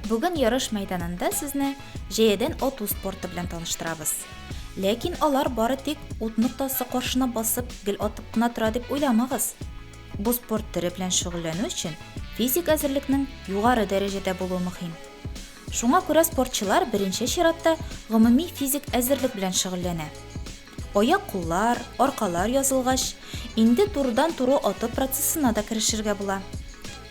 Бүген ярыш мәйданында сезне җәядән ату спорты белән таныштырабыз. Ләкин алар бары тик ут ноктасы каршына басып гел атып кына тора дип уйламагыз. Бу спорт төре белән шөгыльләнү өчен физик әзерлекнең югары дәрәҗәдә булуы мөһим. Шуңа күрә спортчылар беренче чиратта гомуми физик әзерлек белән шөгыльләнә. Аяк-куллар, аркалар язылгач, инде турыдан-туры ату процессына да керешергә була.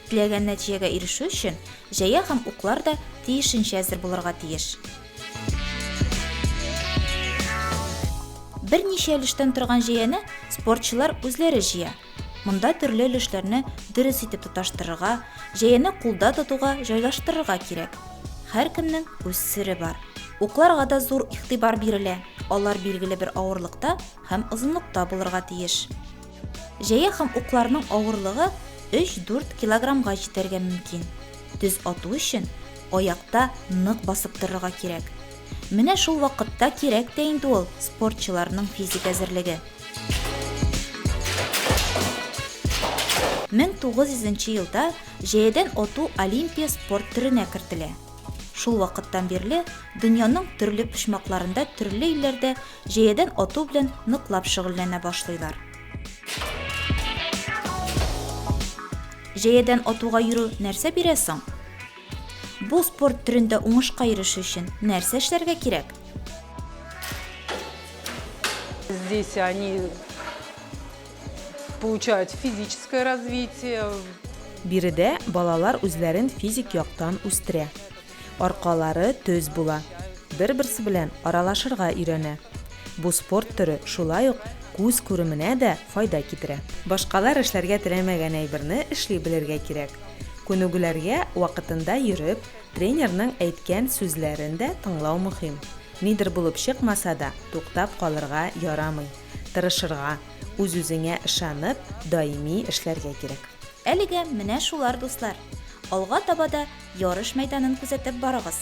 Теләгән нәтиҗәгә ирешү өчен җәя һәм уклар да тиешенчә әзер булырга тиеш. Берничә өлештән торган җәяне спортчылар үзләре җыя. Монда төрле өлешләрне дөрес итеп тоташтырырга, җәяне кулда тотуга җайлаштырырга кирәк. Һәркемнең үз сере бар. Укларга да зур игътибар бирелә, алар билгеле бер авырлыкта һәм озынлыкта булырга тиеш. Җәя һәм укларның авырлыгы 3-4 килограммга җитәргә мөмкин. Төз ату өчен аякта нык басып торырга кирәк. Менә шул вакытта кирәк тә инде ул спортчыларның физик әзерлеге. 1900 нче елда җәядән ату Олимпия спорт төренә кертелә. Шул вакыттан бирле дөньяның төрле почмакларында төрле илләрдә җәядән ату белән ныклап шөгыльләнә башлыйлар. Җәядән атуга йөрү нәрсә бирә соң? Бу спорт төрендә уңышка ирешү өчен нәрсә эшләргә кирәк? Здесь они получают физическое развитие. Биредә балалар үзләрен физик яктан үстерә. Аркалары төз була. Бер-берсе белән аралашырга өйрәнә. Бу спорт төре шулай ук күз күременә дә файда китерә. Башкалар эшләргә теләмәгән әйберне эшли белергә кирәк. Күнегүләргә вакытында йөреп, тренерның әйткән сүзләрен дә тыңлау мөһим. Нидер булып чыкмаса да, туктап калырга ярамый. Тырышырга, үз-үзеңә ышанып, даими эшләргә кирәк. Әлегә менә шулар, дуслар. Алга таба да ярыш мәйданын күзәтеп барыгыз.